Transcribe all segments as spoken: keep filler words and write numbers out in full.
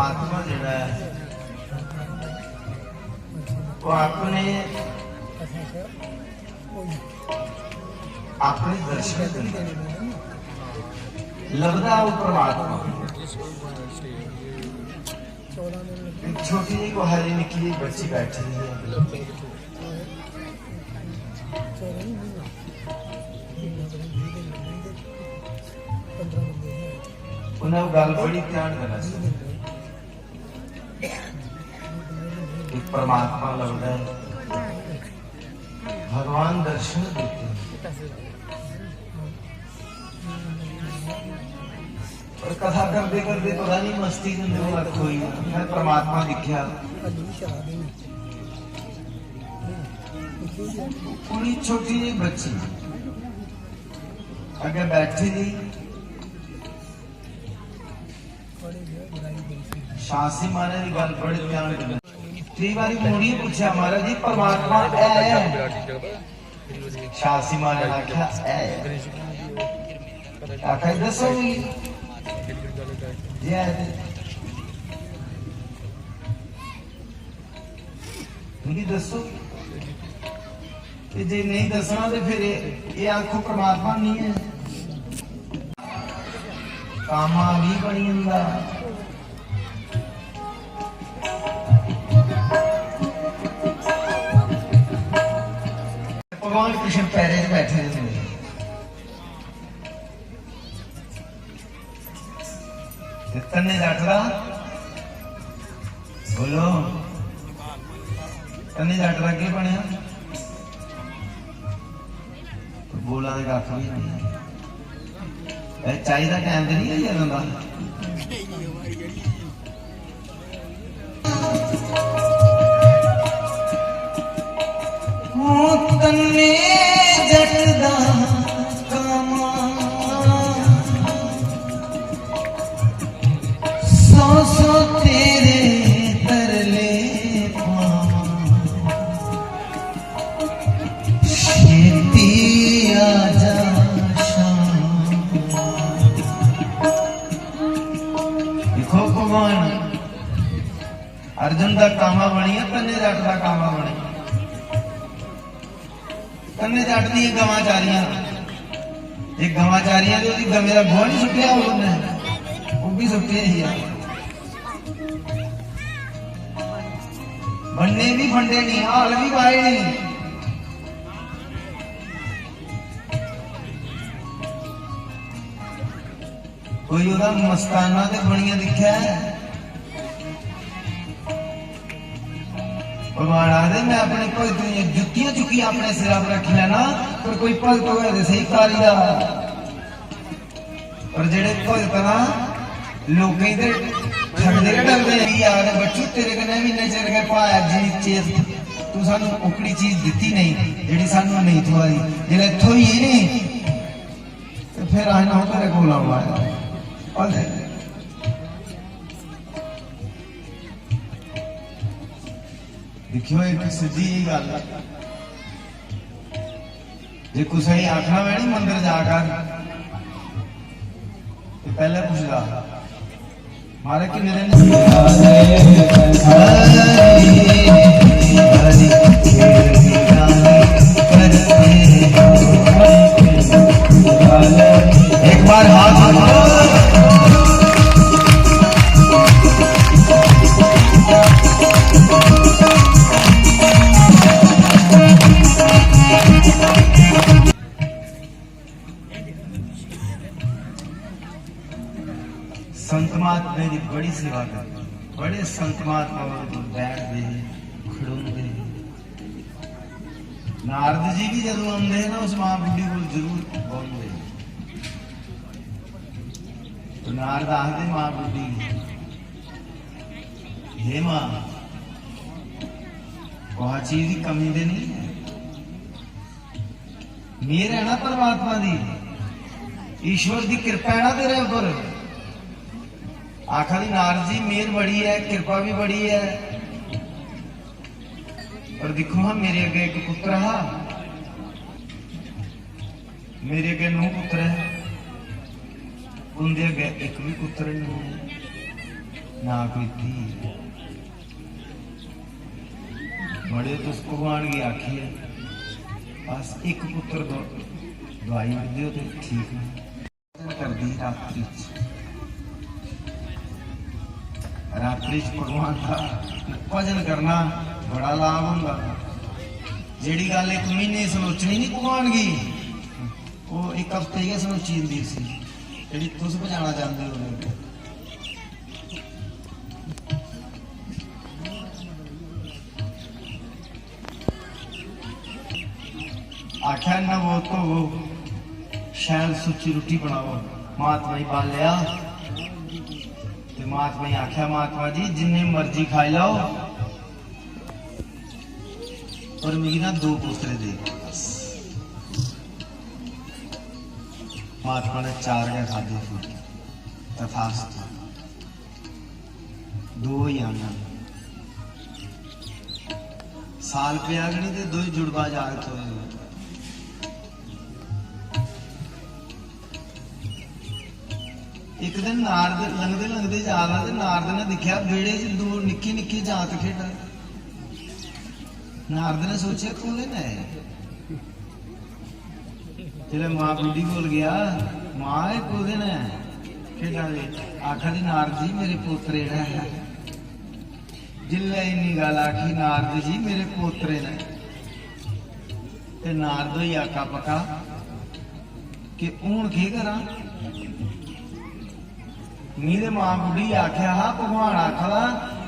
आत्मा जेह्ड़ा ऐ, ओह् अपने, अपने दर्शन करदा, लभदा ओह् परमात्मा। एक छोटी जेही कुसै दी निक्की जेही बच्ची बैठी दी ऐ, उन्नै ओह् गल्ल बड़ी ध्यान कन्नै सुनी। एक परमात्मा लभदा ऐ, भगवान दर्शन देते हैं। पर कथा करदे करदे पता नहीं मस्ती च उं'दे कोला खोई, मैं परमात्मा दिक्खेआ। कुड़ी छोटी जेही बच्ची अग्गें बैठी दी, शास्त्री महाराज दी गल्ल बड़े ध्यान कन्नै। केई बारी मुड़ियै पुच्छेआ, "महाराज जी, परमात्मा है?" शास्त्री महाराज ने आखेआ, "है।" आखेआ, "दस्सो मिगी, जे है ते मिगी दस्सो।" ते जे नेईं दस्सना ते फिर एह्, एह् आखो परमात्मा निं ऐ। कामा बी बनी जंदा। भगवान कृष्ण पैरें च बैठे दे होंदे। ते धन्ने जट दा बोलो, धन्ने जट दा केह् बनेआ? बोला दे कक्ख बी निं। ए, चाही दा टैम ते निं होई गेआ बंदा? हूं धन्ने जट दा कामा, सौ सौ तेरे तरले पावां, छेती आजा शाम। दिक्खो भगवान, अर्जुन दा कामा बनियै धन्ने जट दा कामा बनियै। धन्ने जट दियां गवां चारियां, जे गवां चारियां ते ओह्दी गवें दा गोहा निं सुट्टेआ होग उन्नै, ओह् बी सुट्टेआ ही। बन्ने बी फंडे निं, हाल बी पाए निं। कोई ओह्दा मस्ताना ते बनियै दिक्खै। भगवान आखदे, "मैं अपने भगतें दियां जुत्तियां चुक्कियै अपने सिरा पर रक्खी लैना, पर कोई भगत होऐ ते स्हेई कारी दा।" पर जेह्ड़े भगत ना, लोकें गी ते ठगदे गै ठगदे न। यार बच्चू, तेरे कन्नै बी इन्ने चिर गै भाया, जिन्नी चिर तू सानू ओकड़ी चीज दित्ती नेईं, जेह्ड़ी सानू नेईं थ्होआ दी। जिसलै थ्होई नी, ते फिर असें ना तेरे कोल आना ऐ। भले। दिक्खेओ, इक सिद्धी जेही गल्ल ऐ। जे कुसै गी आखना होऐ नी, "मंदर जा कर," ते पैह्लें पुछदा, "महाराज, किन्ने दिन?" एक बार हाथ उठाओ। संत महात्मा दी बड़ी सेवा करदे, बड़े संत महात्मा उं'दे कोल बैठदे हे, खड़ोंदे हे। नारद जी बी जदूं औंदे हे ना, उस मां बुड्ढी कोल जरूर बौंह्दे हे। ते नारद आखदे मां बुड्ढी गी, "हे मां, कुसै चीज दी कमी ते निं ऐ?" मेहर है ना परमात्मा दी, ईश्वर दी किरपा है ना तेरे उप्पर। आखा दी, "नारद जी, मेहर बड़ी है, किरपा भी बड़ी है, पर दिक्खो हां, मेरे अग्गें इक पुत्र हा, मेरे अग्गें नूह पुत्र है, उं'दे अग्गें इक भी पुत्र नहीं है।" ना कोई धीर। मड़े, तुस भगवान गी आखिए, बस इक पुत्र दो-, दुआई दियो ते ठीक है। करदी रात्रि च, रात्रि च भगवान दा भजन करना बड़ा लाभ होंदा। जेह्ड़ी गल्ल इक म्हीने सनोचनी नी भगवान गी, ओह् इक हफ्ते गै सनोची जंदी उसी, जेह्ड़ी तुस पजाना चांह्दे हो। आखेआ, "नवो धोवो, शैल सुच्ची रुट्टी बनाओ।" महात्मा जी बालेआ ते महात्मा जी आखेआ, "महात्मा जी, जिन्ने मर्जी खाई लैओ, पर मिगी ना दो पोतरे दे।" महात्मा ने चार गै खाद्धे फुलके। तथास्तु। दो ही आंगन। साल पेआ गै निं ते दो ही जुड़वा जागत होए। इक दिन नारद लंघदे लंघदे जा दा ते नारद ने दिक्खेआ, बेड़े च दो निक्के निक्के जागत खेढा दे। नारद ने सोचेआ, "कु'न ऐ?" जिसलै मां बुड्ढी कोल गेआ, "मां, एह् कु'न ऐ खेढा दे?" आखा दे, "नारद जी, मेरे पोतरे न।" जिसलै इन्नी गल्ल आखी, "नारद जी, मेरे पोतरे न।" ते नारद होई आका पका कि हून केह् करां? मी ते मां बुड्ढी आखेआ हा, भगवान आखा दा,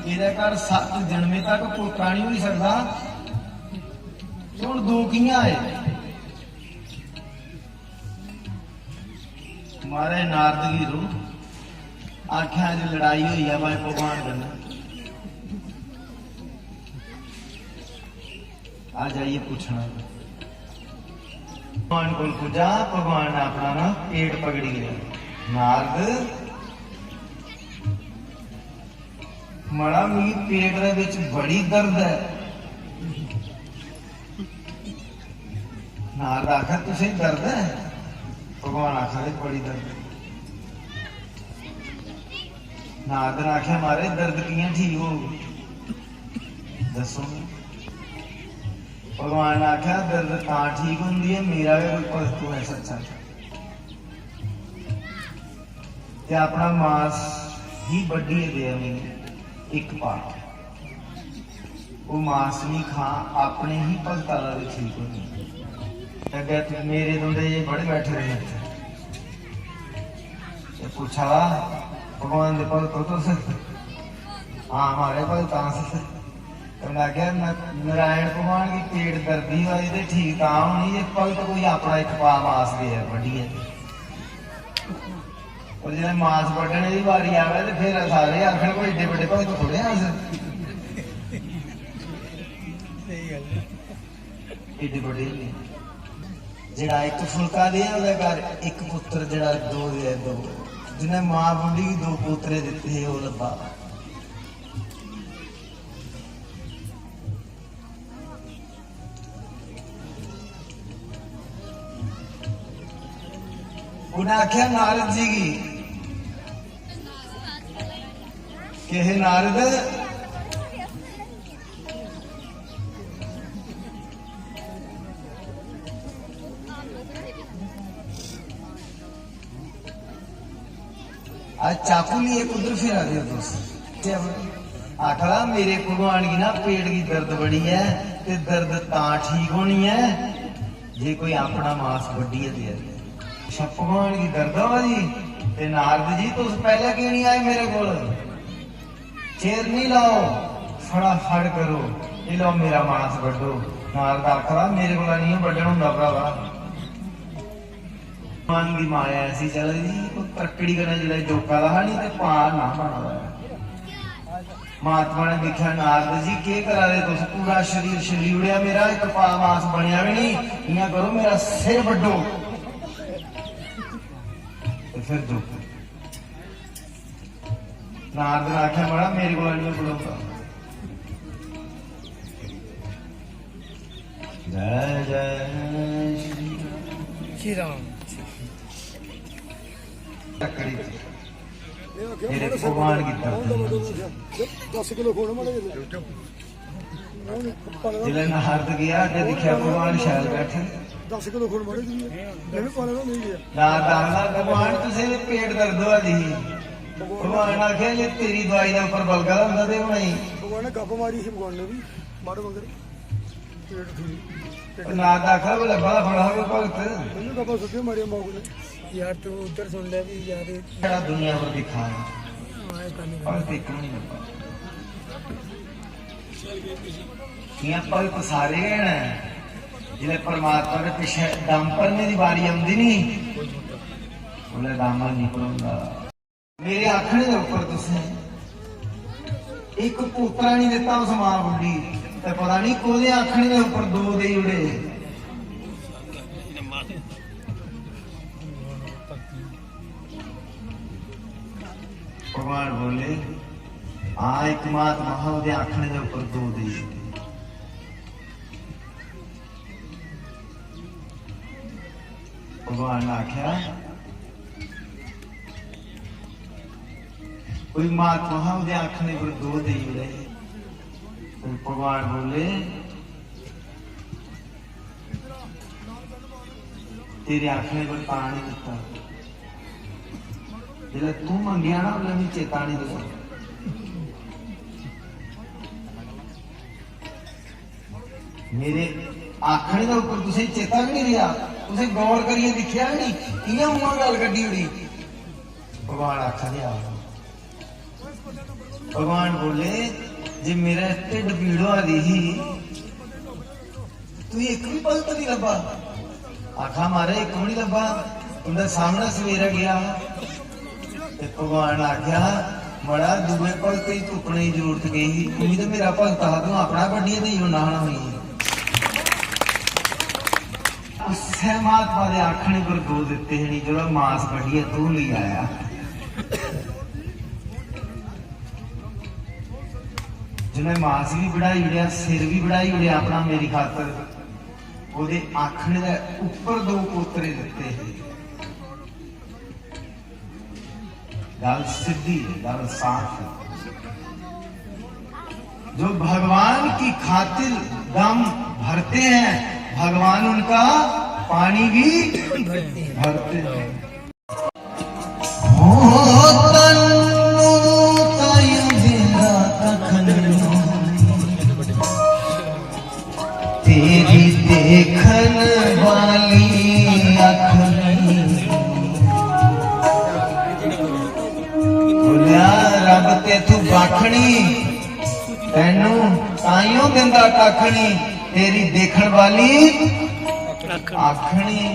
"एह्दे घर सत्त जन्में तक पोतरा निं होई सकदा।" ते हून दो कि'यां आए? महाराज नारद गी रो आखेआ, "अज्ज लड़ाई होई ऐ भाई भगवान कन्नै।" आ जाइए पूछना। भगवान कोल पुज्जा, भगवान ने अपना ना पेट पकड़ी लिया। नारद, मड़ा, मिगी पेट दे बिच बड़ी दर्द ऐ। नारद आखा, "तुसें दर्द ऐ?" भगवान आखा दे, "बड़ी दर्द।" नारद ने आखेआ, "महाराज, दर्द कि'यां ठीक होग? दस्सो।" भगवान ने आखेआ, "दर्द तां ठीक होंदी ऐ, मेरा गै कोई भगत होऐ सच्चा ते अपना मास ही बड्ढियै देऐ मिगी इक पाव। ओह् मास निं खां, अपने ही भगता दा बी ठीक होई जाना।" ते अग्गें तू मेरे तुंदे जे बड़े बैठे दे इत्थै। ते पुच्छा दा, "भगवान दे भगत ओ तुस?" "हां, म्हाराज, भगत आं अस।" ते उ'नें आखेआ, "न-, नारायण भगवान गी पेट दर्दी होई ते ठीक तां होनी जे भगत कोई अपना इक पाव मास देऐ बड्ढियै।" और जिसलै मास बड्ढने दी बारी आवै ते फिर सारे आखन, "कोई एड्डे बड्डे भगत थोड़े आं अस।" एड्डे बड्डे होंदे। जेह्ड़ा इक फुलका देऐ ओह्दे घर इक पुत्तर, जेह्ड़ा दो देऐ दो। जिन्नै मां बुड्ढी गी दो पोतरे दित्ते हे, ओह् लब्भा। उ'नें आखेआ नारद जी गी, "केह् हे नारद?" अज्ज चाकू लेइयै कुद्धर फिरा दे ओ तुस? ते आखदा, "मेरे भगवान गी ना पेट गी दर्द बड़ी ऐ, ते दर्द तां ठीक होनी ऐ जे कोई अपना मास बड्ढियै देऐ।" अच्छा, भगवान गी दर्द होआ दी, ते नारद जी, तुस पैह्लें की निं आए मेरे कोल? चिर निं लाओ, फटाफट करो, एह् लैओ मेरा मास बड्ढो। नारद आखदा, "मेरे कोला निं बड्ढन होंदा भ्रावा।" मन दी माया ऐसी चला दी, कोई त्रक्कड़ी कन्नै जिसलै जोका दा हा निं ते भार ना बना दा ऐ। महात्मा ने दिक्खेआ, "नारद जी, केह् करा दे तुस? पूरा शरीर छल्ली ओड़ेआ मेरा, इक पा मास बनेआ बी निं। इ'यां करो, मेरा सिर बड्ढो ते फिर जोको।" नारद ने आखेआ, "मड़ा, मेरे कोला निं बलोंदा।" जय जय श्री राम। श्री राम। लकड़ी च। मेरे भगवान की तरफ। दस किलो खोड़ मारे। जिसलै नारद गेआ ते दिक्खेआ भगवान शैल बैठे। दस किलो खोड़ मारे। मैं भी पाले नहीं गया। नारद आखदा, "भगवान, तुसें ते पेट दर्द होआ दी ही।" भगवान आखेआ, "जे तेरी दवाई दे उप्पर बलगा दा होंदा ते होना ही।" भगवान ने गप्प मारी ही, भगवान ने भी मारो मगर पेट ठीक। नारद आखदा, "वो लब्भा दा खड़ा हा कोई भगत।" मैंने गप्पा सुट्टियां मारियां मां को ने। यार, तू उधर सुन ले भी यार, ये सारा दुनिया पर दिखा है। आवाज करनी पड़ेगी। भगत इक भी नहीं लब्भा। इ'यां भगत सारे गै न। जिसलै परमात्मा दे पिच्छे दम भरने दी बारी औंदी नी, उसलै दम निकल होंदा। मेरे आखने दे उप्पर तुसें इक पोतरा नहीं दित्ता उस मां बुड्ढी, ते पता नहीं कोहदे आखने दे उप्पर दो देई ओड़े। भगवान बोले, "हाँ, इक महात्मा हा, ओहदे आखने दे उप्पर दो देई ओड़े।" भगवान ने आख्या, कोई महात्मा हा, ओहदे आखने पर दो देई ओड़े। फिर भगवान बोले, तेरे आखने पर तां नहीं दिता, जिसलै तू मंगेआ ना, उसलै मिगी चेता नहीं दिता। मेरे आखने दे उप्पर तुसें चेता गै नहीं रेहा, तुसें गौर करियै दिक्खेआ गै नहीं, इ'यां मुंहा गल्ल कड्ढी ओड़ी। भगवान आखा दे, "आओ।" भगवान बोले, "जे मेरे ढिड्ड पीड़ होआ दी ही, तुगी इक भी भगत नहीं लब्भा?" आखा, "महाराज, इक भी नहीं लब्भा, तुं'दे सामने सवेरे गया।" ते भगवान आखेआ, "मड़ा, दूए भगत गी तुप्पने दी जरूरत केह् ही? तूं ते मेरा भगत हा, तूं अपना कड्ढियै देई ओड़ना हा ना मिगी।" उस्सै महात्मा दे आखने पर दो दित्ते हे नी, जेह्ड़ा मास कड्ढियै तूं लेई आया। जिन्नै मास बी बढ़ाई ओड़ेआ, सिर बी बढ़ाई ओड़ेआ अपना मेरी खातर, ओह्दे आखने दे उप्पर दो पोतरे दित्ते हे। गल सिद्धी है, गल साफ है। जो भगवान की खातिर दम भरते हैं, भगवान उनका पानी भी भरते हैं। हो तन्नू ताई जिंदा तखन तेरी देखण वाली अख नहीं। बोलिया, "रब ते तू बखनी, तैनू ताइयों दिंदा कख नहीं, तेरी देखण वाली अख नहीं।"